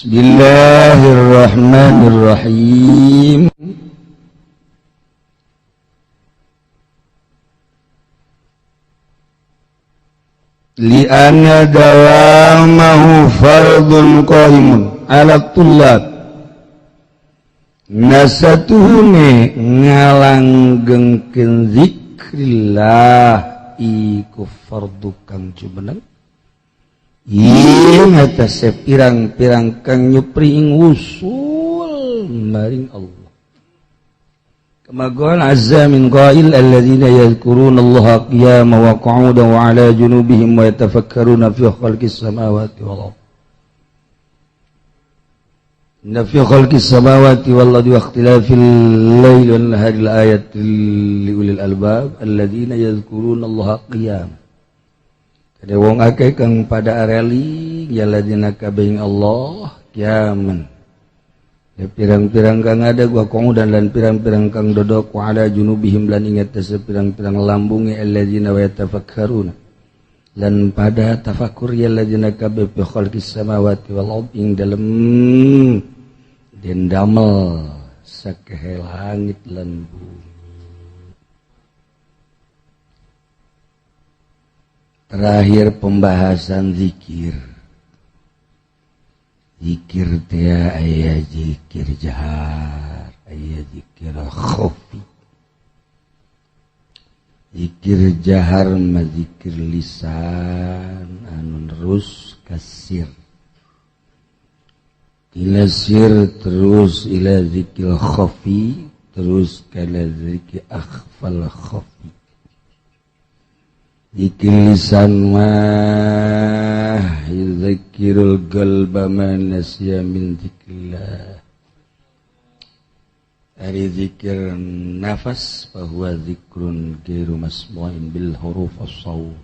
Bismillahirrahmanirrahim. Li'anna dawamahu fardun qaimun ala tullab. Nasatuhune ngalanggengkeun zikrillah iku fardu kang jumeneng. Yen atase pirang-pirang kang nyupri ing usul maring Allah. Kama qala azza min qail alladzina yadhkuruna Allaha qiyaman wa qu'udan wa 'ala junubihim wa yatafakkaruna fi khalqis samawati wal ardh. Inna fi khalqis samawati wal ardi wa ikhtilafil laili wan nahari laayatin liulil albab alladzina yadhkuruna Allaha qiyaman. Kada wong akeh kang pada areli ya ladzina kabeh Allah qiyaman. Ya pirang-pirang kang ada gua qaudan lan pirang-pirang kang dodok wa ala junubihim lan ingat pirang-pirang lambunge alladzina wa yatafakkaruna lan pada tafakur ya alladzina kabeh fi khalqis samawati wal ardh ing dalem den damel sakehe langit lan bumi. Terakhir pembahasan zikir. Zikir teh aya zikir jahar, aya zikir khafi. Zikir jahar mah zikir lisan anu terus kasir. Ila sir terus ila zikir khafi, terus kala zikir akhfal khafi. Zikir lisan mah yuzakirul qalba ma nasiya min zikrillah. Ari zikir nafas bahwa zikrun ghairu masmu'in bil huruf as-sawt.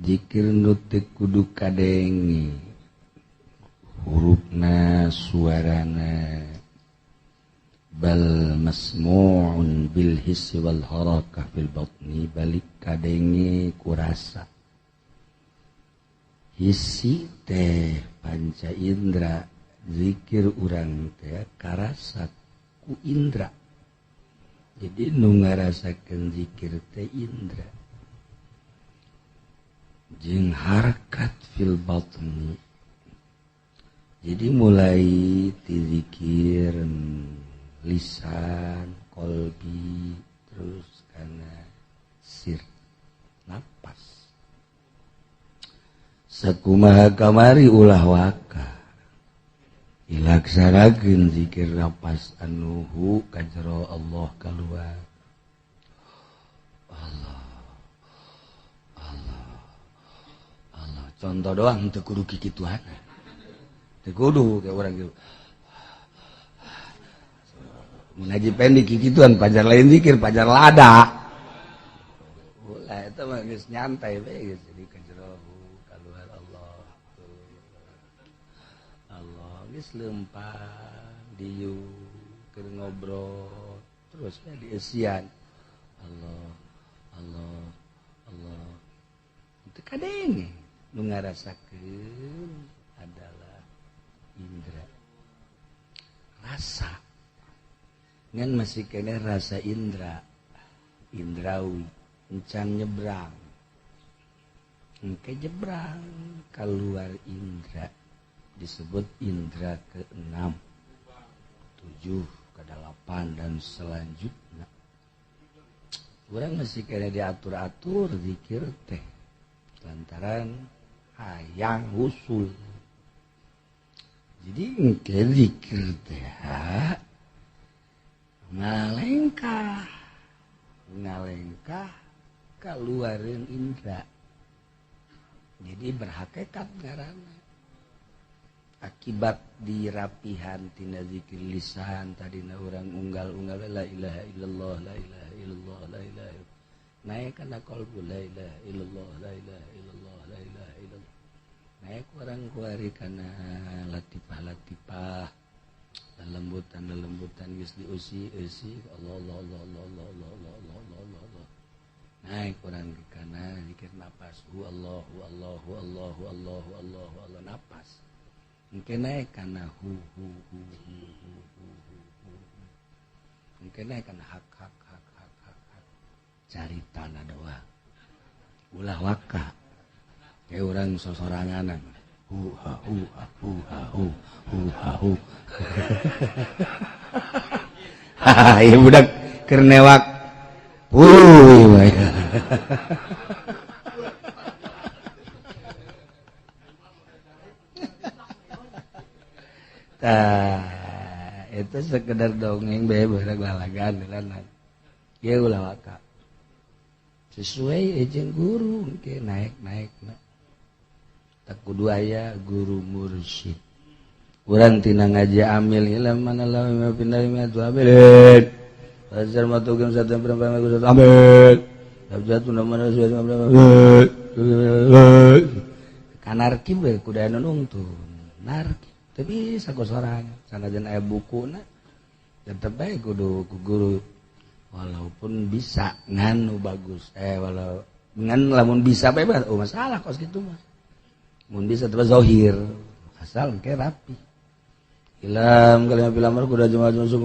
Zikir nu teu kudu kadenge hurufna suarana, bal masmu'un bil hissi wal harakah fil batni, balik kadenge kurasa. Hissi teh panca indra, zikir urang teh karasa ku indra. Jadi nu ngarasakeun zikir teh indra jeung harakat fil batni. Jadi mulai ti zikir lisan, kolbi, terus karena sir, napas. Sakumaha kamari ulah waka dilaksanakeun zikir napas anuhu kajero Allah kaluar. Allah, Allah, Allah. Contoh doang teu kudu kikituan. Teu kudu kayak orang gitu. Mun haji pendek kikituan pajar lain zikir, pajar lada. Ulah eta mah geus nyantai we geus jadi kajero kaluar Allah. Allah geus leumpang dieu keur ngobrol terus we dieusian. Allah, Allah, Allah. Teu kadenge nu ngarasakeun adalah indra. Rasa. Ngan masih kena rasa indra, indrawi, encan nyebrang, engke nyebrang keluar indra, disebut indra ke-6, 7, ke-8 dan selanjutnya. Urang masih kena diatur-atur zikir teh, lantaran hayang usul. Jadi engke zikir teh ngalengkah, ngalengkah keluarin indra. Jadi berhakikat ngaranna. Akibat dirapihan tina zikir lisan tadina urang unggal-unggal la ilaha illallah, la ilaha illallah, la ilaha illallah. Naik kana qalbu la ilaha illallah, la ilaha illallah, la ilaha illallah. Naik urang kuari kana latifah-latifah. Lembutan-lembutan geus diusi-usi Allah Allah Allah Allah Allah Allah Allah Allah Allah Allah. Naik urang ke kana zikir napas hu Allahu Allahu Allahu Allahu Allahu Allah napas. Engke naik kana hu hu hu hu hu hu hu hu. Engke naik kana hak hak hak hak hak hak. Cari tanah doa. Ulah waka. Kayak orang sosoranganan. Hu ha hu ha hu ha hu hu ha hu. Hahaha, ieu budak keur newak. Wuih. Tah, itu sekedar dongeng bae budak lalagan lan. Ieu ulah waka. Sesuai jeung guru engke naik-naik na. Tak kudu aya guru mursyid. Urang tina ngaji amil ilam mana la ma pindah ma tu amil. Azar matugam satu berapa satu amil. Abjad mana sudah kanarki we kudu anu nungtun. Narki tapi sakosorang sanajan aya bukuna tetep bae kudu ku guru walaupun bisa nganu bagus walau ngan lamun bisa bae oh masalah kos kitu mah mun bisa teh zahir asal engke rapi ilam kalimah fil amr kudu jamaah masuk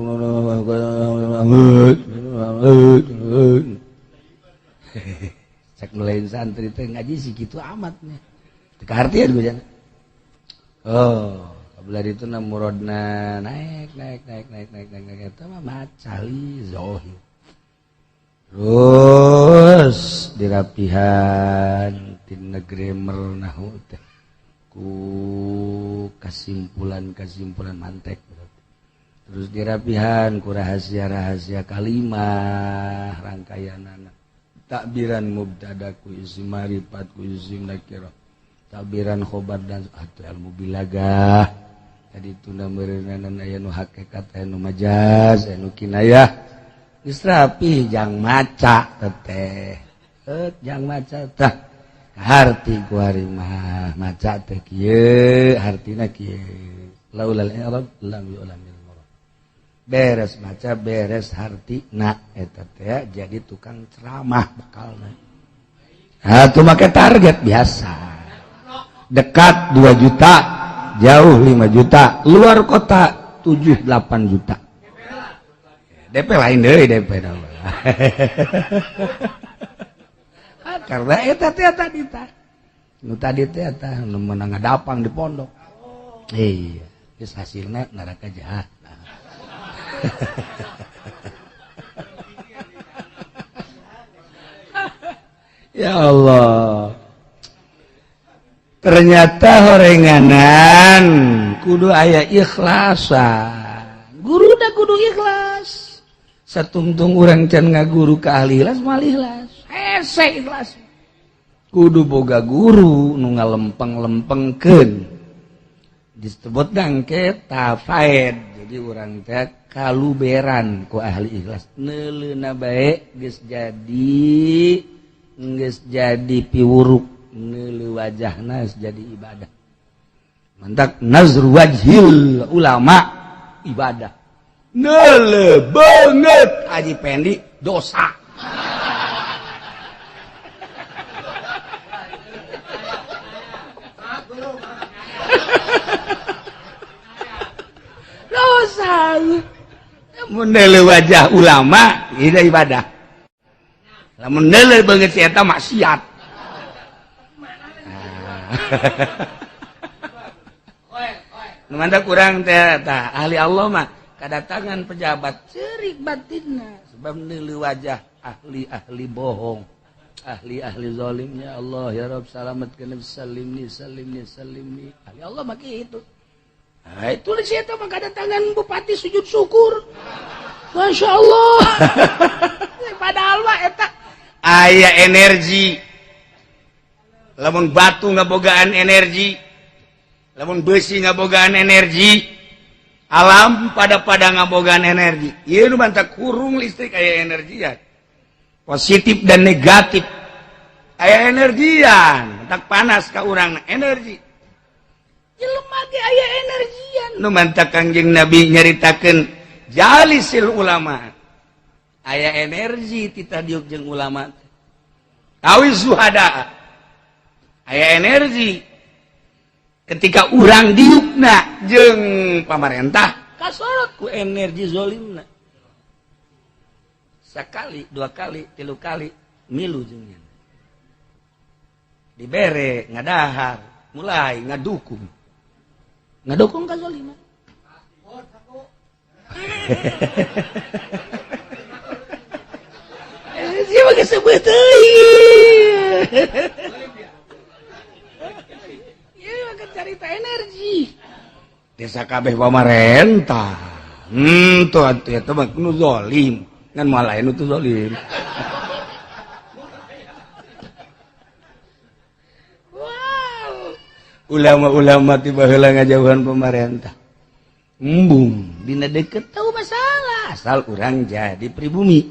cek lain santri teh ngaji sih kitu amatnya teu kahartian gua jana. Oh belah itu na murodna naik naik naik naik naik naik naik eta mah macali zahir terus dirapihan tina grammar nahu teh ku kesimpulan-kesimpulan mantek terus dirapihan ku rahasia-rahasia kalimah rangkaianana takbiran mubtada ku isim marifat ku isim nakirah takbiran khobar dan atau ilmu bilagah tadi tunda meureunan aya nu hakikat aya nu majaz aya nu kinayah geus rapi jang maca teteh jang maca tah harti ku ari mah maca teh kieu hartina kieu laulal i'rab lam yu'lamil murad beres maca beres hartina eta teh jadi tukang ceramah bakalna atuh make target biasa dekat 2 juta jauh 5 juta luar kota 7-8 juta DP lain deui DP karena eta teh tadi tah nu tadi teh tah nu meunang ngadapang di pondok iya geus hasilna neraka jahat. Ya Allah, ternyata horenganan kudu aya ikhlasan. Guru da kudu ikhlas. Satungtung urang can ngaguru ka ahli ikhlas moal ikhlas. Hese ikhlas. Kudu boga guru nu ngalempeng-lempengkeun. Disebut dangke tafaid. Jadi urang teh kaluberan ku ahli ikhlas. Neuleuna bae geus jadi piwuruk. Neuleuh wajahna jadi ibadah. Mantak nazru wajhil ulama ibadah. Neuleuh beungeut Haji Pendi dosa. Dosa. Mun neuleuh wajah ulama ieu ibadah. Lamun neuleuh beungeut si eta maksiat. Mantap kurang teh tah ahli Allah mah kadatangan pejabat cerik batinna sebab neuleuh wajah ahli-ahli bohong, ahli-ahli zalimnya. Allah ya Rabb salamatkeun salimni salimni salimni. Ahli Allah mah kitu. Nah, itu si eta mah kadatangan bupati sujud syukur. Masya Allah. Padahal mah eta aya energi. Lamun batu ngabogaan energi, lamun besi ngabogaan energi, alam pada-pada ngabogaan energi. Ieu nu bantak kurung listrik aya energian. Positif dan negatif. Aya energian, tak panas ka urang energi. Jelema ge aya energian. Nu mantak Kangjeng Nabi nyaritakeun jalisil ulama. Aya energi titah diuk jeung ulama. Awis zuhada. Aya energi. Ketika urang diukna jeung pamarentah, kasorot ku energi zolimna. Sekali, dua kali, tilu kali milu jeung dibere ngadahar, mulai ngadukung. Ngadukung kazoliman. Siapa kesebut euy? Carita energi desa kabeh pamarentah. Tuh atuh eta mah nu zalim, ngan moal lain nu zalim. Wow. Ulama-ulama ti baheula ngajauhan pemerintah. Embung dina deket tahu masalah, asal urang jadi pribumi.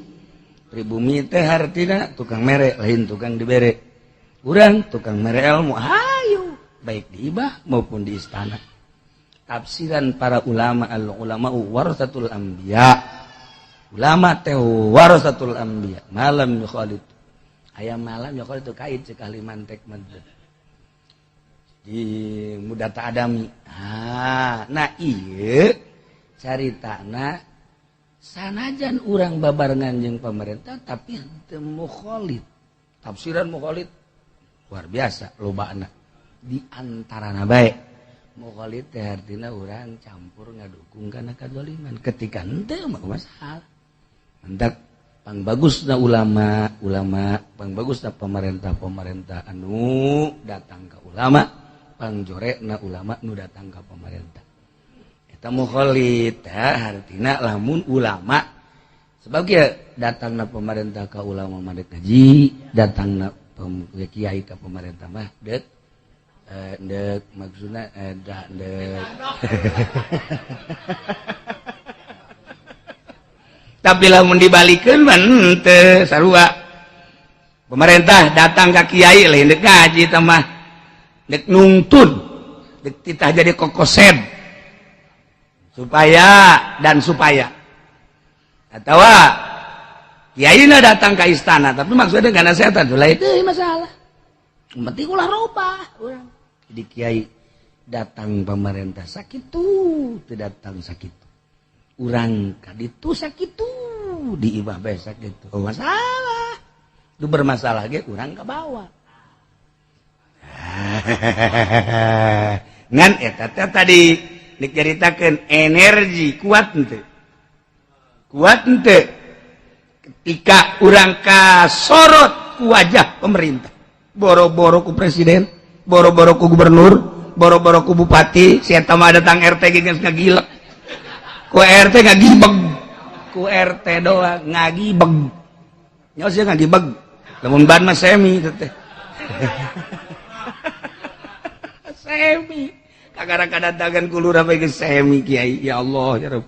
Pribumi teh hartina tukang mere lain tukang dibere. Urang tukang mere ilmu, hayu baik di ibah maupun di istana. Tafsiran para ulama, al ulama warasatul anbiya. Ulama teh warasatul anbiya. Malam yukhalid. Aya malam yukhalid itu kait cek ahli mantek mah. Di mudata adami. Ah, nah ieu caritana sanajan urang babarengan jeung pemerintah tapi teu mukhalid. Tafsiran mukhalid luar biasa lobana. Di antarana bae mukhalid teh artina urang campur ngadukung kana kadzaliman. Ketika henteu mah masalah. Hendak pangbagusna ulama, ulama pangbagusna pemerintah-pemerintah anu datang ka ulama, pangjorekna ulama nu datang ka pemerintah. Eta mukhalid teh artina lamun ulama sebab kieu datangna pemerintah ka ulama mah deuk ngaji, datangna kiai ka pemerintah mah deuk ndek maksudna dah ndek. Tapi lamun dibalikeun mah henteu sarua. Pemerintah datang ka kiai lain dek ngaji tah mah dek nungtun, dek titah jadi kokosed supaya dan supaya. Atawa kiaina datang ka istana tapi maksudnya kana setan lain deui masalah. Penting ulah robah urang. Jadi kiai datang pemerintah sakitu, teu datang sakitu. Urang ka ditu sakitu, di ibah bae sakitu. Oh, masalah. Itu bermasalah ge urang ka bawah. Ngan eta teh tadi diceritakeun energi kuat henteu. Kuat henteu ketika urang kasorot ku wajah pemerintah. Boro-boro ku presiden, boro-boro ku gubernur, boro-boro ku bupati, si eta mah datang RT ge geus ngagilek. Ku RT ngagibeg. Ku RT doang ngagibeg. Nyaho sia ngagibeg. Lamun ban mah semi teh. Semi. Kakara kadatangan ku lurah bae geus semi kiai. Ya Allah ya Rabb.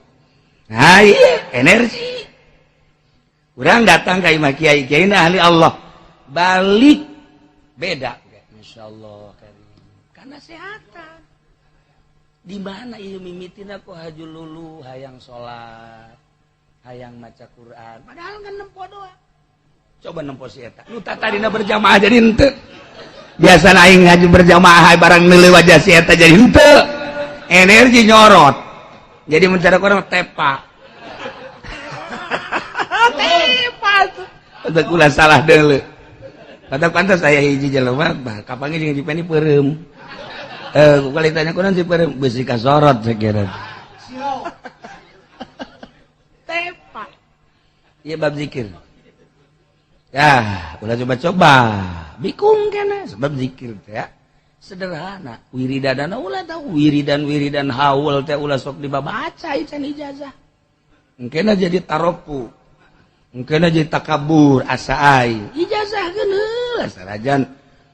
Nah, iya, energi. Urang datang ka imah kiai, kiai ahli Allah. Balik beda, Masya Allah karim. Karena sehatan. Di mana ieu mimitina ku haju lulu hayang salat, hayang maca Quran, padahal kan nempo doa. Coba nempo si eta. Nu tadina berjamaah jadi henteu. Biasana aing ngaji berjamaah barang neuleuh wajah si eta jadi henteu. Energi nyorot. Jadi mencari orang tepa. Tepa tuh. Udah kula salah deuleu. Kata pantas saya hiji jelema bah kapange jeung hiji peni peureum. Kali tanya kurang si peureum beusi kasorot sakieu. Tepa. Ieu bab zikir. Ya, ulah coba-coba. Bikung kana sebab zikir teh ya. Sederhana. Wiridana ulah tahu wiridan-wiridan haul teh ulah sok dibabaca ican ijazah. Engkena jadi taropu. Engkena jadi takabur asa ai. Ijazah geuneuh sarajan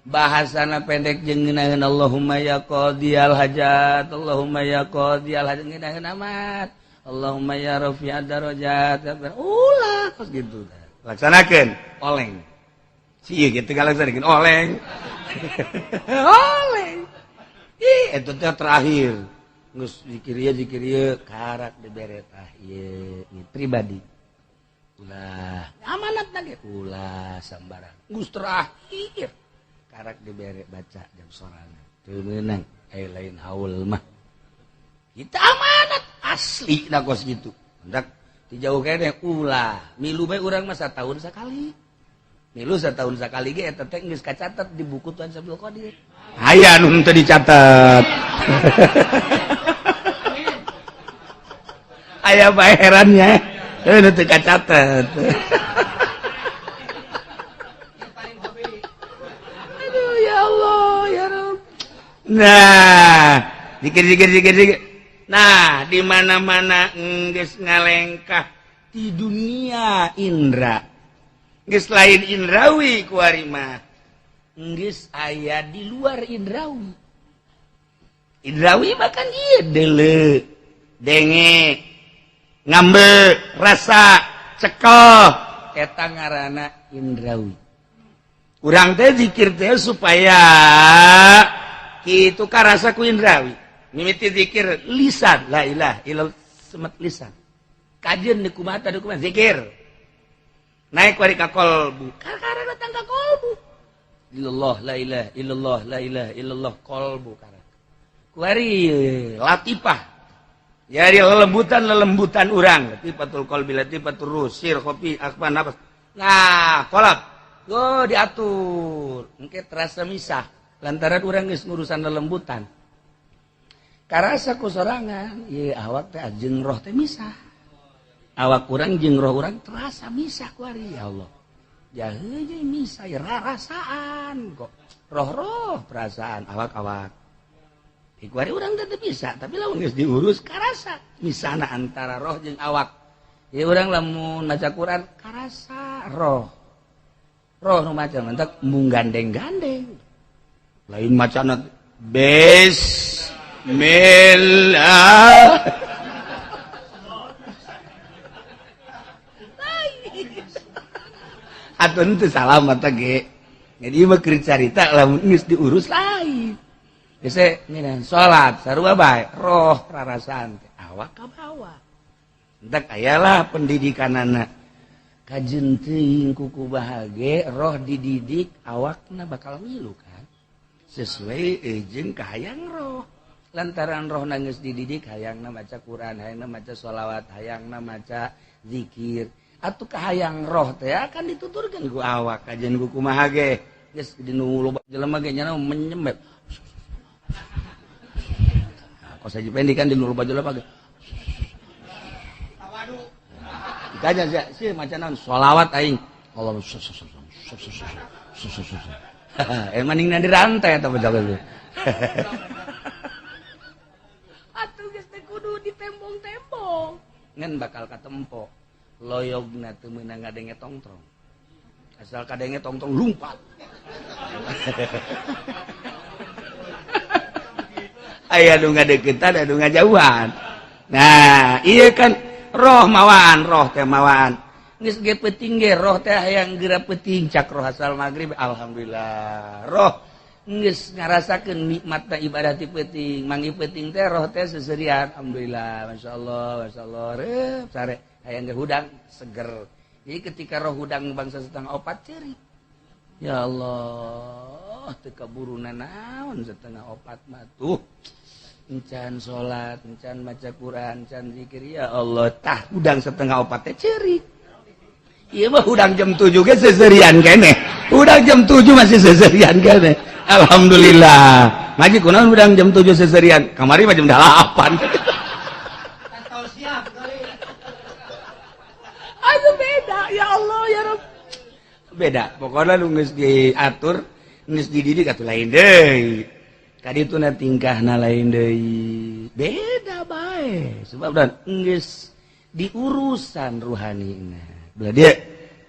bahasana pendek jeung ngeunaheun Allahumma ya qadiyal hajat, Allahumma ya qadiyal hajat ngeunaheun amat. Allahumma ya rafi'ad darajat. Ulah kos gitu. Laksanakeun oleng. Si ieu kitu ngalaksanakeun oleng. Oleng. Ih eta teh terakhir. Geus zikir ieu karak dibere tah ieu pribadi. Ulah amanat lagi ulah sambarang. Geus terakhir karak dibere baca jam sorangan. Teu meunang Lain haul mah. Kita amanat asli na kos gitu. Hendak dijauh kene ulah. Milu bae urang mah satahun sakali. Milu setahun sakali ge eta teh geus kacatet di buku Tuan Abdul Qadir. Aya nu teu dicatet. Aya bae herannya. Nu teu kacatet. Aduh ya Allah ya Rabb. Nah, dikir. Nah, di mana-mana geus ngalengkah di dunia indra. Geus lain indrawi kuari mah. Geus aya di luar indrawi. Indrawi mah kan ieu deuleu, denge, ngambe, rasa, cekel, eta ngaranna indrawi. Urang teh zikir teh supaya kitu karasa ku indrawi. Mimiti zikir lisan, la ilaha illallah semet lisan. Kajeun di kumaha di kumaha zikir. Naik wari ka kolbu, karena datang ka kolbu. Illallah la ilaha illallah la ilaha illallah kolbu karena. Kuari latifah. Jadi lelembutan urang, latifatul qalbi, latifatul ruh, sir kopi, akban nafas. Nah, kolab. Go diatur. Engke terasa misah lantaran urang geus ngurusan lelembutan. Karasa ku sorangan, ieu awak teh jeung roh teh misah. Awak urang jeung roh urang terasa misah kuari ya Allah. Jahe jeung misah ya rarasaan kok. Roh-roh perasaan awak-awak. Di kuari urang teh bisa, tapi lamun geus diurus karasa misahna antara roh jeung awak. Ya urang lamun maca Quran karasa roh. Roh nu maca mentak mung gandeng-gandeng. Lain macana bismillah. Atuh teu salam eta ge. Jadi mah keur carita lamun geus diurus lain. Geus ngeunah salat sarua bae, roh rarasaan teh awak ka bawah. Entek ayalah pendidikanana. Kajeun teuing kuku bahage roh dididik awakna bakal milu kan. Sesuai jeung kahayang roh. Lantaran roh geus dididik hayangna maca Quran, hayangna maca sholawat, hayangna maca zikir. Atuh kahayang roh teh akan dituturkeun ku awak kajeun ku kumaha ge geus dinu loba jelema ge nya menyembep. Kos Haji Pendi kan dinu loba jelema ge tawadu. Ditanya sia maca naon sholawat aing. Allah emang ning dirantai eta baca ge. Atuh geus teh kudu ditembong-tembong. Ngan bakal katempo. Loyogna teu meunang ngadenge tongtrong. Asal kadenge tongtrong lumpat. Aya nu ngadeukeutan aya nu ngajauhan. Nah, ieu kan roh mawaan, roh teh mawaan. Geus ge peuting ge roh teh hayang geura peuting cak roh asal magrib alhamdulillah. Roh geus ngarasakeun nikmatna ibadah ti peuting, manggih peuting teh roh teh seserian alhamdulillah, masyaallah, masyaallah. Reup sare. Hayang ge hudang seger. Jadi ketika roh hudang bangsa setengah opat ceri. Ya Allah, teu kaburu nanaon setengah opat mah tuh. Encan salat, encan maca Quran, encan zikir ya Allah, tah hudang setengah opat teh ceri. Ieu mah hudang jam 7 ge seserian keneh. Hudang jam 7 masih seserian keneh. Alhamdulillah. Ngaji kunaon hudang jam 7 seserian? Kamari mah jam 8. Beda ya Allah ya Rabb. Beda pokoknya lu geus diatur geus dididik atuh lain deui. Kaditu na tingkahna lain deui. Beda bae sebab dan geus diurusan ruhanina. Belah dia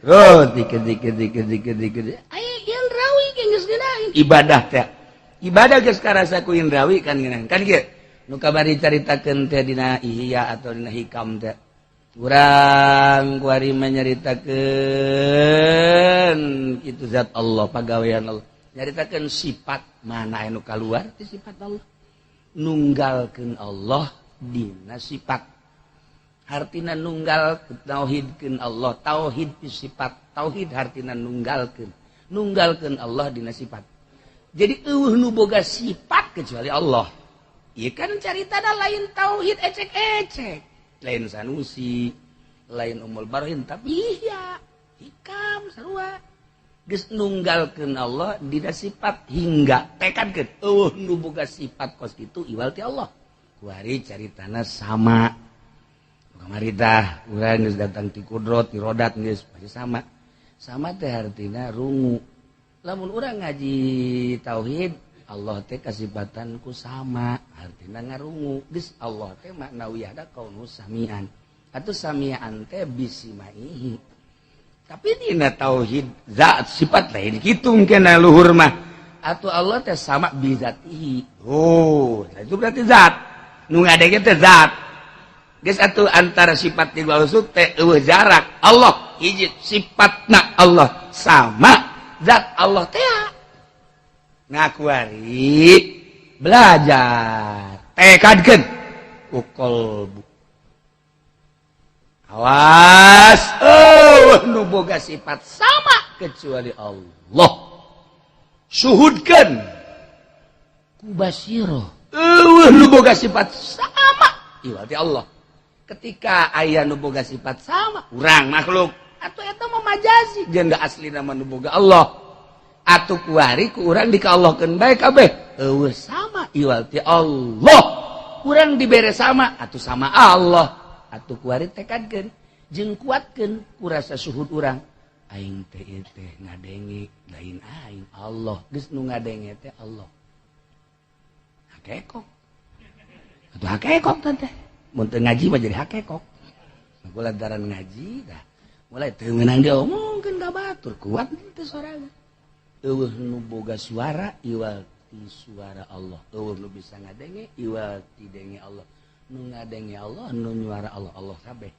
terus dikir dikir dikir dikir dikir. Aya indrawi geus ngeunahin ibadah teh. Ibadah geus karasa ku indrawi kan ngeunahin. Kan kieu nu kabari caritakeun teh dina Ihya atau dina Hikam teh. Urang kuari menyeritakeun itu zat Allah pagawean Allah nyaritakeun sifat mana anu kaluar ti sifat Allah nunggalkeun Allah dina sifat hartina nunggal tauhidkeun Allah tauhid ti sifat tauhid hartina nunggalkeun nunggalkeun Allah dina sifat Jadi eueuh nu boga sifat kecuali Allah. Ieu kan caritana lain tauhid ecek-ecek, lain Sanusi, lain Ummul Barohin, tapi iya hikam sarua. Geus nunggalkeun Allah dina sifat hingga tekadkeun eueuh nu boga sifat kos kitu iwal ti Allah. Kuari caritana sama. Kamari tah urang geus datang ti kudrot, ti rodat geus pasti sama. Sama teh artina rungu. Lamun urang ngaji tauhid Allah teh kasipatan ku sama, artina ngarungu. Geus Allah teh maknawiyah da kaunu samian. Atuh samian teh bisimaihi. Tapi dina tauhid zat sifat lain kitu mungkin luhur mah. Atuh Allah teh sama bizatihi. Oh, itu berarti zat. Nu ngadenge teh zat. Geus atuh antara sifat jeung maksud teh eueuh jarak. Allah hiji sifatna Allah sama zat Allah teh. Ngakuari belajar tekadkeun ku qalbu. Awas eueuh nu boga sifat sama kecuali Allah. Suhudkeun ku basirah eueuh nu boga sifat sama iwal ti Allah. Ketika aya nu boga sifat sama urang makhluk atuh eta mah majazi jeung da aslina mah nu boga Allah. Atuh kuari ku urang dikaallahkeun bae kabeh eueuh sama iwal ti Allah. Urang dibere sama atuh sama Allah. Atuh kuari tekadkeun jeung kuatkeun ku rasa suhud urang. Aing teh ieu teh ngadenge lain aing Allah, geus nu ngadenge teh Allah. Hakekok. Atuh hakekok teh. Mun teu ngaji mah jadi hakekok. Aku lantaran ngaji dah mulai teu meunang diomongkeun ka batur kuat teh sorangan. Eueuh nu boga suara iwal ti suara Allah. Eueuh nu bisa ngadenge iwal ti denge Allah. Nu ngadenge Allah, nu nyuara Allah, Allah kabeh.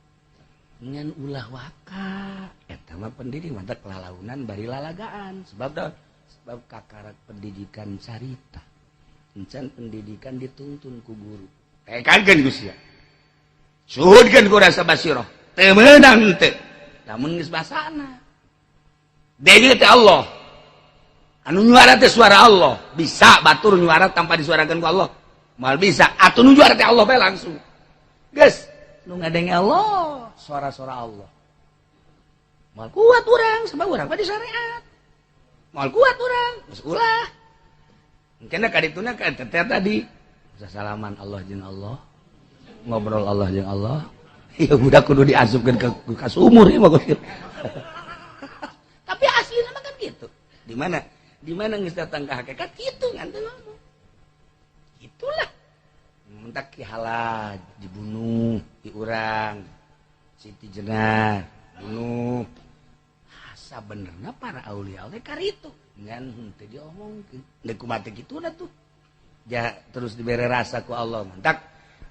Ngan ulah waka eta mah pendidik mantap kelalaunan bari lalagaan. Sebab daun sebab kakarak pendidikan carita. Encan pendidikan dituntun ku guru. Tekadkeun ku sia. Suhudkeun ku rasa basirah. Teu meunang teu. Lamun geus basana. Denge teh Allah. Anu nyuara teh suara Allah. Bisa batur nyuara tanpa disuarakeun ku Allah. Moal bisa. Atuh nu nyuara teh Allah bae langsung. Geus nu ngadenge Allah, suara-suara Allah. Moal kuat urang sebab urang mah di syariat. Moal kuat urang, geus ulah. Mungkin ka dituna ka teh tadi. Bisa salaman Allah jeung Allah. Ngobrol Allah jeung Allah. Ya budak kudu diasupkeun ka sumur ieu mah. Tapi aslina mah kan gitu. Di mana? Di mana geus datang ka hakikat kitu ngan teu ngomong. Itulah. Mentak Ki Halaj dibunuh di urang. Siti Jenar bunuh. Asa benerna para aulia teh karitu ngan henteu diomongkeun. Deuk kumaha teh kituna tuh. Ja terus dibere rasa ku Allah mantak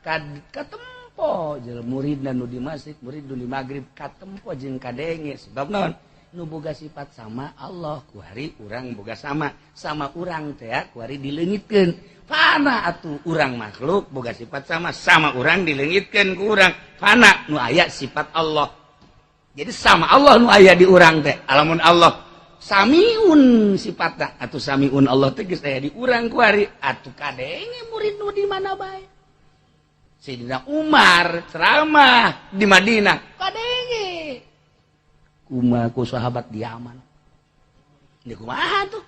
katempo jeung muridna nu di masjid, murid nu di magrib katempo jeung kadenge sebab naon? Nu boga sifat sama Allah kuari urang boga sama sama urang teh kuari dileungitkeun. Fana atuh urang makhluk boga sifat sama sama urang dileungitkeun ku urang. Fana nu aya sifat Allah. Jadi sama Allah nu aya di urang teh. Alamun Allah samiun sifatna atuh samiun Allah teh geus aya di urang kuari atuh kadenge murid nu di mana bae. Sayyidina Umar ceramah di Madinah kadenge kumaha ku sahabat di Yaman. Ini kumaha tuh?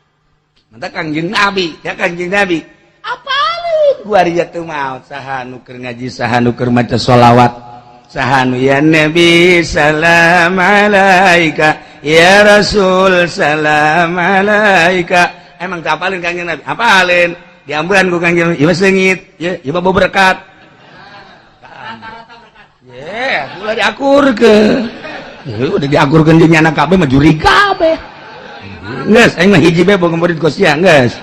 Mantap Kangjeng Nabi, ya Kangjeng Nabi. Apalin kuari teu maot saha nu keur ngaji, saha nu keur maca sholawat, saha nu ya Nabi salam alaika, ya Rasul salam alaika. Emang teu apalin Kangjeng Nabi? Apalin. Diambuhan ku Kangjeng Nabi, ieu mah seungit, ya ieu mah berkat. Ya, ulah diakurkeun. Udah diakurkeun jeung nyana kabeh mah juri kabeh. Geus, aing mah hiji bae boga murid kosia, geus.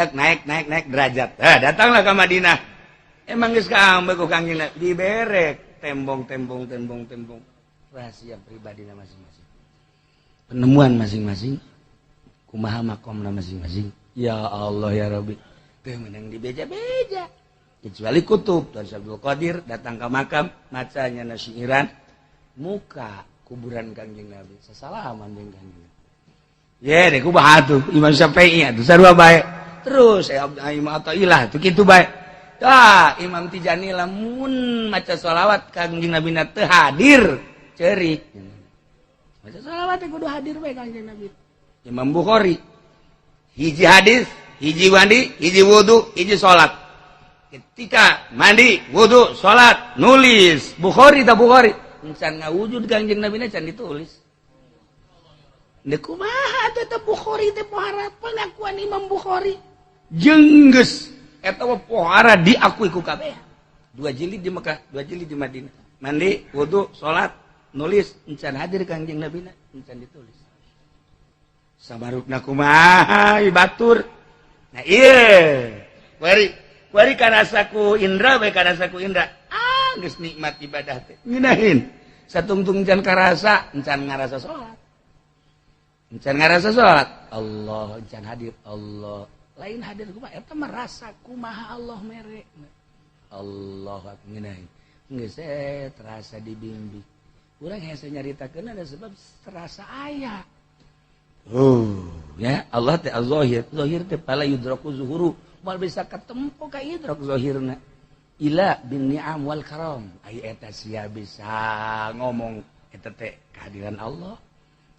Naik naik naik derajat. Datanglah ke Madinah. Emang geus kaambe ku Kangjeng Nabi diberek tembong tembong tembong tembong rahasia pribadi masing-masing. Penemuan masing-masing, kumaha makomna masing-masing. Ya Allah ya Rabbi. Teu meunang dibeja-beja. Kecuali kutub Tuan Abdul Qadir datang ke makam macanya nasiiran muka Kuburan Kangjeng Nabi, sasalaman jeung Kangjeng. Ye, deh kumaha tuh Imam Syafi'i atuh sarua bae. Terus Imam Athaillah tuh kitu bae. Tah, Imam Tijani lamun maca sholawat Kangjeng Nabi na teu hadir, ceurik. Maca sholawat teh kudu hadir bae Kangjeng Nabi. Imam Bukhari hiji hadis, hiji mandi, hiji wudu, hiji salat. Ketika mandi, wudu, salat, nulis Bukhari tak Bukhari. Encan ngawujud Kangjeng Nabi na can ditulis. Deh kumaha teh Bukhari teh pohara pengakuan Imam Bukhari. Jengges eta mah pohara diakui ku kabeh. Dua jilid di Mekah, dua jilid di Madinah. Mandi, wudu, salat, nulis encan hadir Kangjeng Nabi na encan ditulis. Sabarukna kumaha batur. Nah iya. Kuari kuari karasa ku indra bae, karasa ku indra. Ah, geus nikmat ibadah teh. Ngeunahin. Satungtung can karasa, encan ngarasa salat. Encan ngarasa salat. Allah encan hadir Allah. Lain hadir kumaha eta merasa kumaha Allah mere. Allah ngeunahin. Geus terasa dibimbing. Urang hese nyaritakeun ada sebab terasa aya. Oh, ya Allah teh az-zahir, zahir teh fala yudraku zuhuru, moal bisa ketempo ka idrak zahirna. Ila bin ni'am wal karam. Ai eta sia bisa ngomong eta teh kehadiran Allah.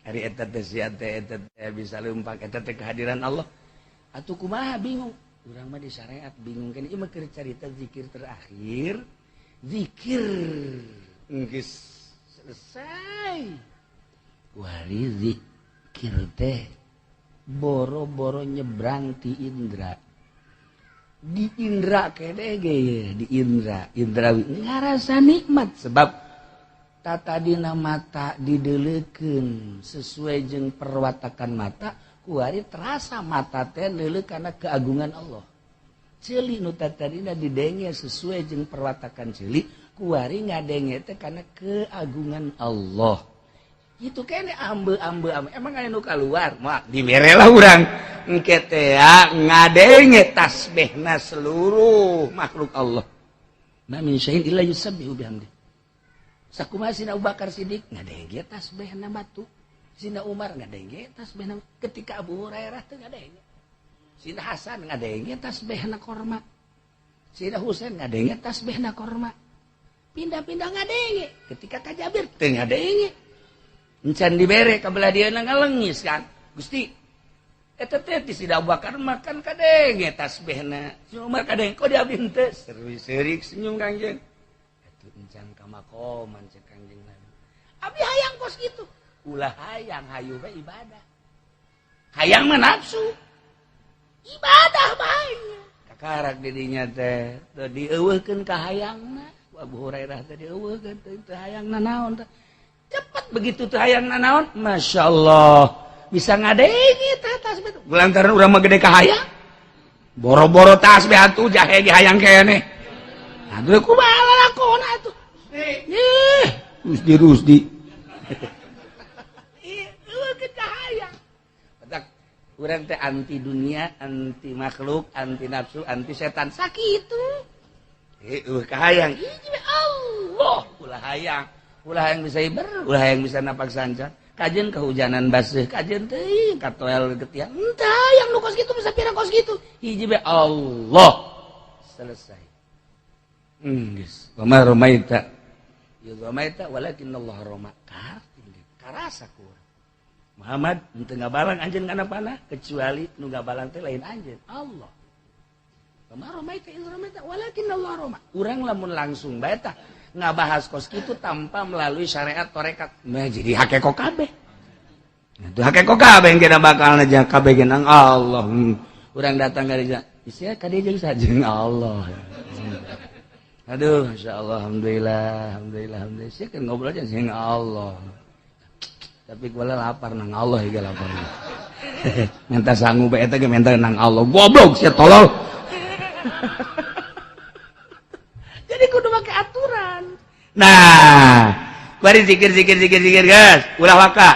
Ari eta teh sia teh eta teh bisa leumpang eta teh kehadiran Allah. Atuh kumaha bingung. Urang mah di syariat bingung kan ieu mah keur carita zikir terakhir. Zikir geus selesai. Wari zikir teh boro-boro nyebrang ti indra. Di indra kene ge, di indra indrawi ngarasa nikmat sebab tata dina mata dideleukeun sesuai jeung perwatakan mata kuari terasa mata teh leuleuk karena keagungan Allah. Ceuli nu tadina didenge sesuai jeung perwatakan ceuli kuari ngadenge teh karena keagungan Allah. Itu kene ambe ambe ambe emang aya nu kaluar mah dibere lah urang engke teh ngadenge tasbihna seluruh makhluk Allah. Ma min syai'in illa yusabbihu bihamdi. Sakumaha Sina Abu Bakar Siddiq ngadenge tasbihna batu, Sina Umar ngadenge tasbihna, ketika Abu Hurairah teh ngadenge, Sina Hasan ngadenge tasbihna korma, Sina Husain ngadenge tasbihna korma, pindah-pindah ngadenge, ketika ka Jabir teu ngadenge. Encan dibere ka belah dieu ngalengis kan. Gusti eta teh ti Sina Abu Bakar makan kadenge tasbihna, Si Umar kadenge, kok di abdi henteu? Seuri-seurik senyum Kangjeng. Atuh encan ka makoman cek Kangjeng Nabi. Abdi hayang kos kitu. Ulah hayang, hayu bae ibadah. Hayang mah nafsu. Ibadah bae. Kakarak didinya teh teu dieuweuhkeun ka hayangna. Abu Hurairah teh dieuweuhkeun teu hayangna naon teh. Cepat begitu teu hayangna naon, Masya Allah bisa ngadenge teh tasbih. Lantaran urang mah gede ka hayang. Boro-boro tasbih atuh jahe ge hayang keneh. Aduh kumaha lalakon atuh. Ih, Rusdi Rusdi. Ih, euweuh ka hayang. Batak urang teh anti dunia, anti makhluk, anti nafsu, anti setan. Sakitu. Euweuh ka hayang. Ih, Allah, ulah hayang. Ulah hayang bisa iber, ulah hayang bisa napak sanca. Kajen kehujanan baseuh, kajen teuing katoel getiang. Entah yang nu kos kitu bisa pirang kos kitu. Hiji be Allah. Selesai. Geus. Wa ma ramaita. Ya ramaita walakin Allah rama. Karasa ku urang. Muhammad henteu ngabalang anjeun kana panah kecuali nu ngabalang teh lain anjeun, Allah. Wa ma ramaita iz ramaita walakin Allah rama. Urang lamun langsung bae tah ngabahas kos kitu tanpa melalui syariat torekat. Nah jadi hakeko kabeh. Nah, itu hakeko kabeh yang kita bakal aja kabeh genang Allah. Urang datang ka dieu, isia ka dieu jeung sajeng Allah. Aduh, Masya Allah, alhamdulillah, alhamdulillah, alhamdulillah. Sia kan ngobrol aja jeung Allah. Tapi kula lapar nang Allah ieu lapar. Minta sangu bae eta ge minta nang Allah. Goblok sia tolol. Jadi kudu make aturan. Nah, bari zikir zikir zikir zikir guys, ulah waka.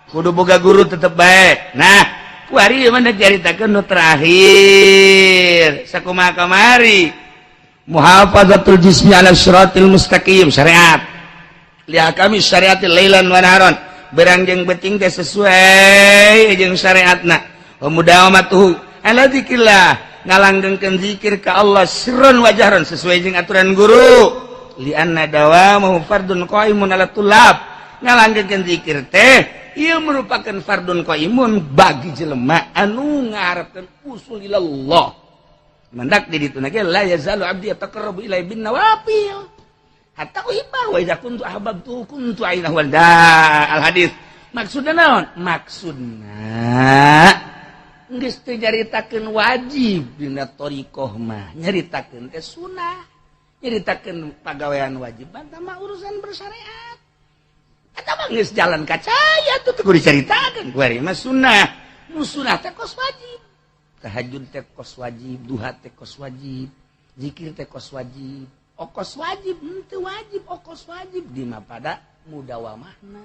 Kudu boga guru tetep baik. Nah, kuari mana caritakeun nu terakhir. Sakumaha kamari. Muhafazatul jismi ala siratil mustaqim, syariat. Li ahkami syariati lailan wa naharon. Berang jeung beuting teh sesuai jeung syariatna. Wa mudawamatuhu ala dzikrillah, ngalanggengkeun zikir ka Allah sirron wa jahron sesuai jeung aturan guru. Li anna dawamahu fardun qaimun ala tulab. Ngalanggengkeun zikir teh ieu merupakan fardun qaimun bagi jelema anu ngarepkeun usul ilallah. Mandak di ditu ge la yazalu abdi yataqarrabu ilai bin nawafil hatta uhibba wa idza kuntu ahbabtu kuntu ainahu al hadis. Maksudna naon? Maksudna geus teu nyaritakeun wajib dina thariqah mah, nyaritakeun teh sunah, nyaritakeun pagawean wajib mah urusan bersyariat. Eta mah geus jalan kacaya tuh teu kudu dicaritakeun. Kuari mah sunnah. Nu sunnah teh kos wajib. Tahajud teh kos wajib, duha teh kos wajib, zikir teh kos wajib, okos wajib, henteu wajib, okos wajib di mah pada mudawamahna.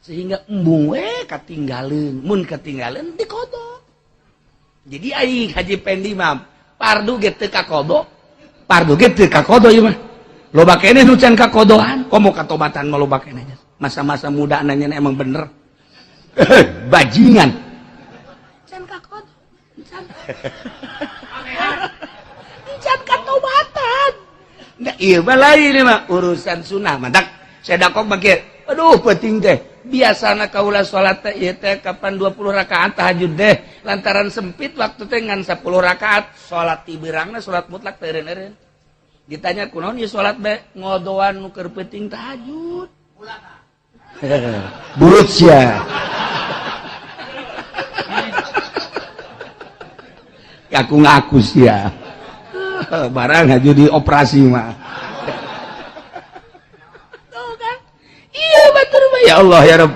Sehingga embung we katinggaleun, mun katinggaleun diqodo. Jadi aing Haji Pendi mah pardu ge teu kakodo, pardu ge teu kakodo ieu mah. Loba keneh nu can kakodoan, komo katobatan mah loba keneh. Masa-masa muda nanya emang bener bajingan can kakodo, can can katobatan. Nah iya lain mah urusan sunnah. Mantak saya dakok mikir, aduh penting teh biasana kaula salat teh ieu teh kapan 20 rakaat tahajud deh, lantaran sempit waktu teh ngan 10 rakaat salat tiberangna salat mutlak teh eureun-eureun. Ditanya kunaon ieu salat bae ngodoan nu keur peuting tahajud. Burut sia. Aku ngaku sia. Barang aja dioperasi mah. Tuh kan? Iya batur mah ya Allah ya Rabb.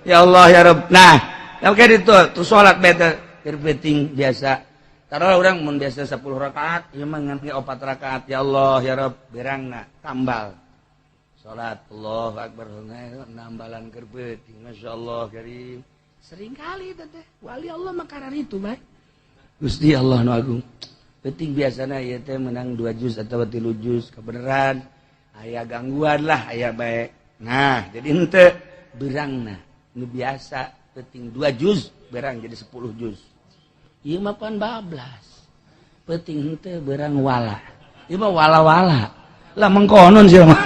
Ya Allah ya Rabb. Nah, yang kayak itu tuh salat beta keur peuting biasa. Taruh orang mun biasa 10 rakaat, ieu mah ngan 4 rakaat. Ya Allah ya Rabb, berangna tambal. Salat Allahu akbar nambalan keur peuting masyaallah karim. Sering kali teh wali Allah makarar itu bae. Gusti Allah nu agung. Penting biasana ieu teh menang 2 juz atau 3 juz kebenaran aya gangguan lah aya bae. Nah, jadi henteu berangna nu biasa penting 2 juz berang jadi 10 juz. Ieu mah pan bablas. Penting henteu berang wala. Ieu mah wala-wala. Lah mengkonon sih mah.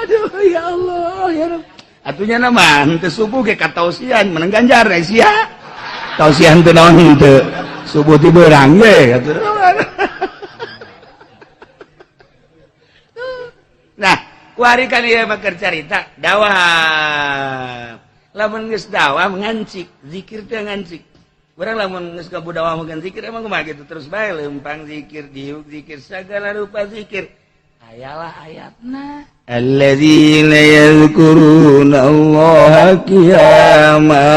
Aduh ya Allah ya Rabb. Atunya nama henteu subuh ge katausian menang ganjar sia. Tausian teu naon henteu. Subuh ti beurang ge atuh. Nah, kuari kan ieu mah keur carita dawam. Lamun geus dawam ngancik, zikir teh ngancik. Urang lamun geus kabudawam zikir emang kumaha gitu terus bae leumpang zikir, diuk zikir, segala rupa zikir. Ayalah ayatna. Alladzina yadhkuruna Allaha qiyama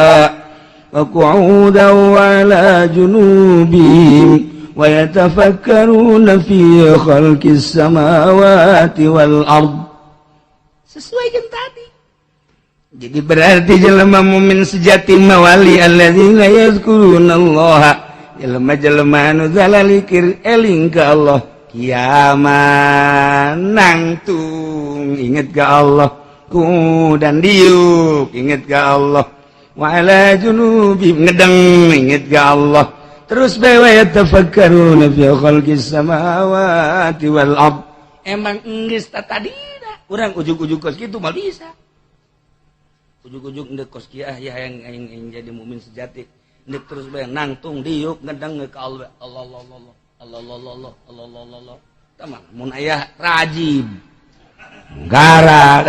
wa qu'udan wa ala junubihim wa yatafakkaruna fi khalqis samawati wal ard. Sesuai jeung tadi. Jadi berarti jelema mukmin sejati mawali alladzina yazkuruna Allah, jelema-jelema anu zalalikir eling ka Allah kiaman nangtung inget ka Allah, ku dan diuk inget ka Allah, wa ala junubi ngedeng inget ka Allah, terus bae wa yatafakkaruna fi khalqis samawati wal ard. Emang geus tadina urang ujug-ujug kos kitu mah bisa. Ujug-ujug ndek kos kieu ah ya hayang aing jadi mukmin sejati. Ndek terus bae nangtung diuk ngedeng ka Allah. Allah Allah Allah Allah Allah Allah Allah Allah Allah. Tamang mun aya rajib. Gara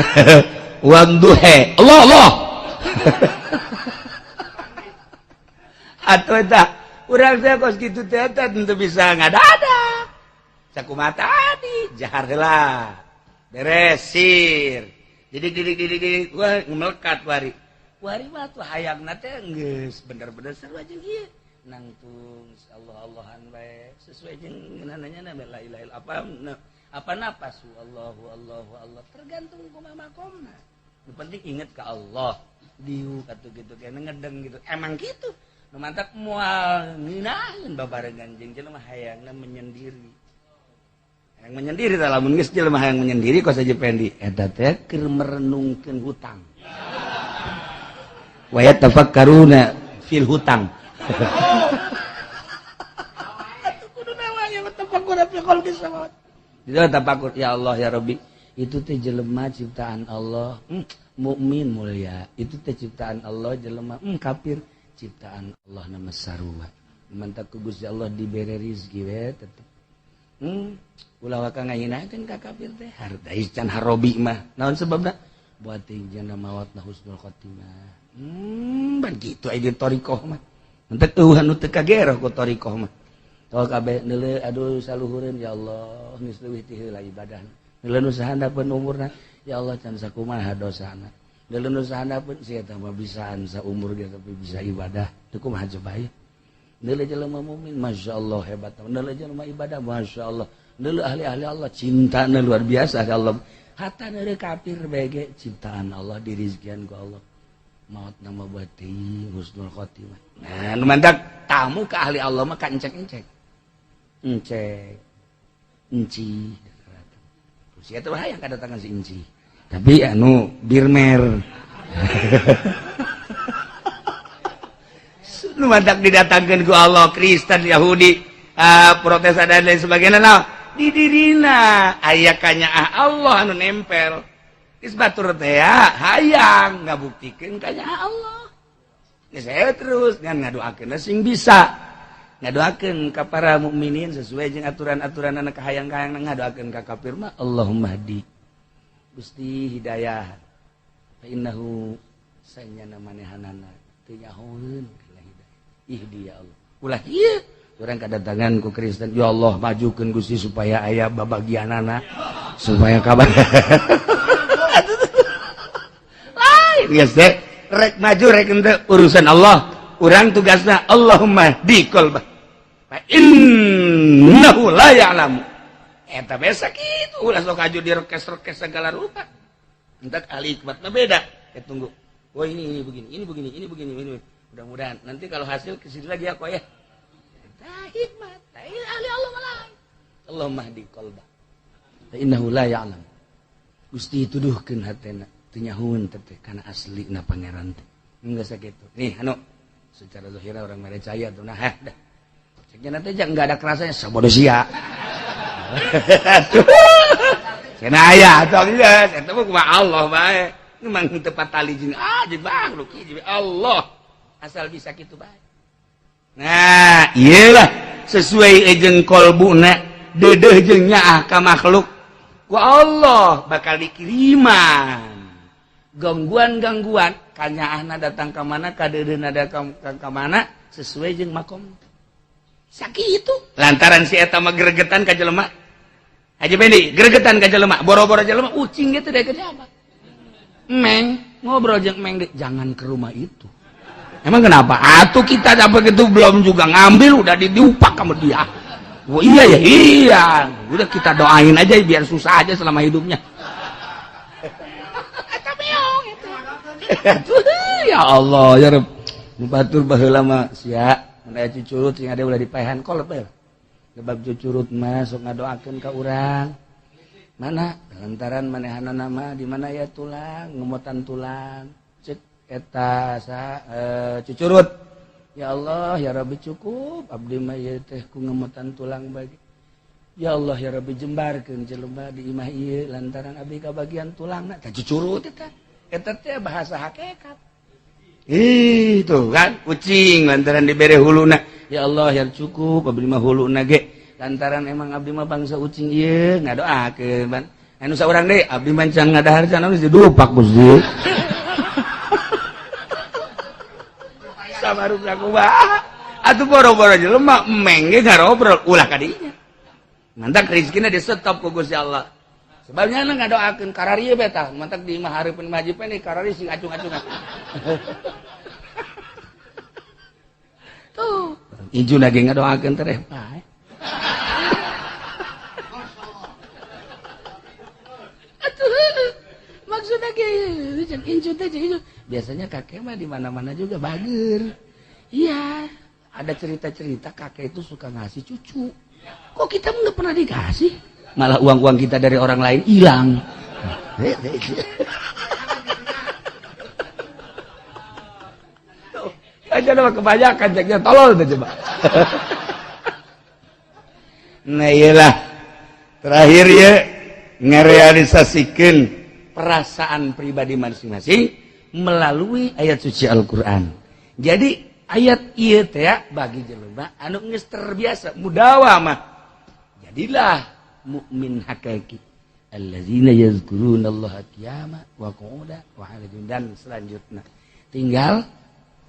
wanduhe. Allah Allah. Atuh eta urang teh kos kitu teh eta teu bisa ngadada. Sakumaha tadi jahar heula. Beres sir. Jadi didik wah melekat wari. Wari mah tuh hayangna teh geus bener-bener seru aja ieu. Nangtung Allah-Allahan bae sesuai jeung ngeunana la ilaha illa apa apa napas Allahu Allahu Allah tergantung kumaha makomna. Nu penting inget ka Allah. Diuk atuh kitu kene ngedeng gitu. Emang kitu. Nu mantak moal ngeunaheun babarengan jeung jelema hayangna menyendiri. Yang menyendiri tah lamun geus jelema hayang menyendiri kos Haji Pendi eta teh keur merenungkeun hutang. Wa yatafakkaruna fil hutang. Tafakur ya Allah ya Rabbi, itu teh jelema ciptaan Allah, mukmin mulia, itu teh ciptaan Allah jelema kafir, ciptaan Allah nama sarua. Mantap ku Gusti Allah dibere rezeki we tetep. Ulah waka ngahinakeun ka kafir teh harta can harobi mah. Naon sebabna? Buat janda mawatna husnul khotimah. Ban kitu aya di thariqah mah. Mantap eueuh anu teu kageroh ku thariqah mah. Tol kabeh neuleuh aduh saluhureun ya Allah geus leuwih ti heula ibadahna. Neuleuh nu sahandapeun umurna ya Allah can sakumaha dosana. Neuleuh nu sahandapeun si eta mah bisaan saumur ge tapi bisa ibadah. Teu kumaha coba ieu. Neuleuh jelema mukmin masyaallah hebat. Neuleuh jelema ibadah masyaallah. Neuleuh ahli-ahli Allah cintana luar biasa ka Allah. Hatta neuleuh kafir bae ge ciptaan Allah dirizkian ku Allah. Maut nama batin husnul khotimah. Nah, nu mantak tamu ka ahli Allah mah ka encek-encek. Encek, enci, sia tuh hayang kedatangan si enci, tapi anu birmer, nu mantak didatangkeun ku Allah Kristen, Yahudi, Protestan dan lain sebagainya, nah di dirina aya kanyaah Allah anu nempel, geus batur teh hayang ngabuktikeun kanyaah Allah, geus saya terus ngan ngadoakeun sing bisa. Ngadoakeun ka para mukminin sesuai jeung aturan-aturan anak kahayang-kahayang ngadoakeun ka kafir mah Allahumma hdi Gusti hidayah fa innahu sanyana manehanana teu nyahoeun kana hidayah ihdi ya Allah ulah ieu urang kadatangan ku Kristen ya Allah majukeun Gusti supaya aya babagianana supaya kabar lain geus teh rek maju rek henteu urusan Allah urang tugasna Allahumma hdi qalbah innahu la ya'lamu eta biasa kitu ulah sok aju direkes-rekes segala rupa entak ahli hikmatna beda tunggu oh ini begini ini begini ini begini ini mudah-mudahan nanti kalau hasil kesini lagi ya kok ya eta hikmat ahli Allah malah Allahumma hdi qalbah fa innahu la ya'lam Gusti tuduhkeun hatena teu nyahueun teh kana aslina pangeran teh enggak sakitu nih anu secara zahira orang mere caya tuh nah dah nanti aja nggak ada kerasanya sabodo sia. Cenah aya atau geus eta mah kumaha Allah bae. Memang teu patali jeung ah jeung makhluk ieu Allah. Asal bisa kitu bae. Nah, iyalah sesuai jeung kolbuna deudeuh jeung nyaah ka makhluk ku Allah bakal dikiriman. Gangguan-gangguan kanyaahna datang ka mana kadeudeuhna datang ka mana sesuai jeung makom. Sakitu lantaran si eta mah gregetan ka jelema Haji Pendi gregetan ka jelema boro-boro jelema ucing gitu deh ke siapa meng ngobrol jeung meng deh jangan ke rumah itu emang kenapa atuh kita dapat itu belum juga ngambil udah diupak sama dia oh iya ya iya udah kita doain aja biar susah aja selama hidupnya itu ya Allah ya Rabb batur baheula mah sia mun aya cucurut sing ada ulah dipaehan kolep bae. Sebab cucurut mah sok ngadoakeun ka urang. Mana lantaran manehanana mah di mana ya tulang, ngemotan tulang. Cek eta sa cucurut. Ya Allah ya Rabbi cukup abdi mah ieu teh ku ngemotan tulang bagi. Ya Allah ya Rabbi jembarkeun jelema di imah ieu lantaran abdi kabagian tulangna tah cucurut eta. Eta teh bahasa hakikat. Ih tuh kan kucing lantaran dibere huluna ya Allah ya cukup abdi mah huluna ge lantaran emang abdi mah bangsa ucing ieu ngadoakeun ban anu saurang deui abdi mah can ngadahar can geus didupak Gusti sabarupna kumaha atuh boro-boro jelema emeng ge ngarobrol ulah ka dinya mantak rezekina di stop ku Gusti Allah sebabnya anu ngadoakeun kararieu bae tah mantak di imah hareupeun Haji Pendi karari sing acung-acungan tuh inju lagi ngadoakeun tereh bae atuh maksudna ge inju teh inju biasanya kakek mah di mana-mana juga bager iya ada cerita-cerita kakek itu suka ngasih cucu kok kita nggak pernah dikasih. Malah uang-uang kita dari orang lain hilang. Aja nama kebanyakan ceknya tolol tuh coba. Nah, iyalah terakhir ya, ngerealisasikan perasaan pribadi masing-masing melalui ayat suci Al-Quran. Jadi ayat ieu teh bagi jelema anu geus terbiasa mudawamah, jadilah mukmin hakiki, allazina yazkurunallaha qiyama wa qu'uda wa ala, dan selanjutnya tinggal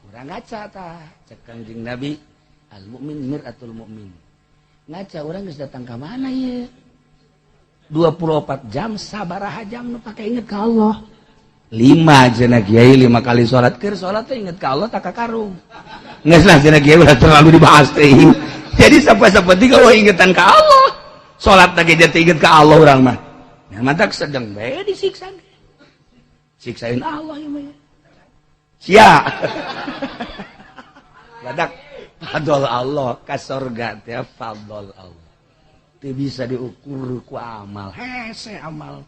urang ngaca. Tah, cek Kanjeng Nabi, al mukmin mir'atul mukmin. Ngaca, urang geus datang ka mana ye? 24 jam sabaraha jam nu pake inget ka Allah? Lima cenah kiai, lima kali sholat. Keur sholat teh inget ka Allah tak karung. Geus lah cenah kiai, ulah terlalu dibahas teh. Jadi sampai kalau ingetan ka Allah, sholat lagi jadi inget ka Allah, urang mah ya mantak sedang bae disiksa, siksain Allah ya mah ya. Sia badak fadl Allah ka sorga teh, fadl Allah teu bisa diukur ku amal, hese amal.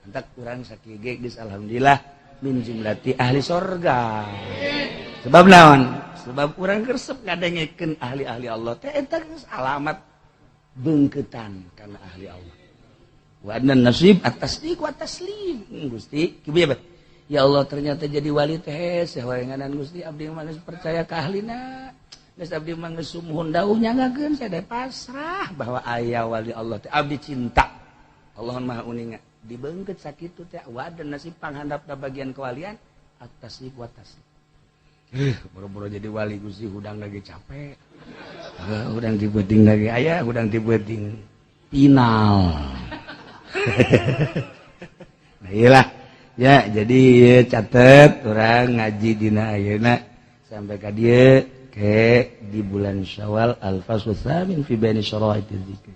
Entak kurang sakieu ge geus alhamdulillah min jumlati ahli sorga. Sebab naon? Sebab urang resep ngadengekeun ahli-ahli Allah teh, eta geus alamat beungkeutan kana ahli Allah. Wa anna nasib at-tasdiq wa taslim. Gusti kieu. Ya Allah, ternyata jadi wali teh hese horenganan. Gusti, abdi mah geus percaya ka ahlina, geus abdi mah geus sumuhun dawuh, nyanggakeun. Saya teh pasrah bahwa aya wali Allah teh abdi cinta. Allah Maha uninga dibeungkeut sakitu teh. Wa dan nasib panghandapna bagian kewalian at-tasdiq wa taslim. Boro-boro jadi wali, Gusti, hudang lagi capek. Hudang ti peuting lagi aya, hudang ti peuting final. Nah, iyalah ya, jadi catet urang ngaji dina ayeuna sampai ka dieu ke di bulan Syawal, al-faslu tsamin fi bayani syara'iti dzikr.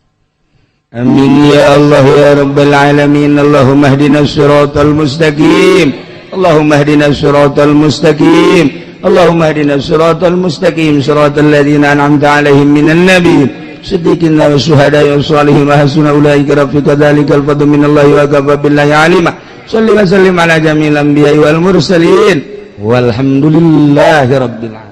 Amin ya Allah ya Rabbal alamin. Allahumma ihdinas siratal mustaqim. Allahumma ihdinas siratal mustaqim. Allahumma ihdinas siratal mustaqim, siratal ladzina an'amta 'alaihim minan nabiyyin, siddiqin wa syuhada wa salihin wa hasuna ulaika rafiqa. Dzalikal fadlu minallahi wa kafa billahi alima. Salli wa sallim ala jami'il anbiya'i wal mursalin, walhamdulillahi rabbil alamin.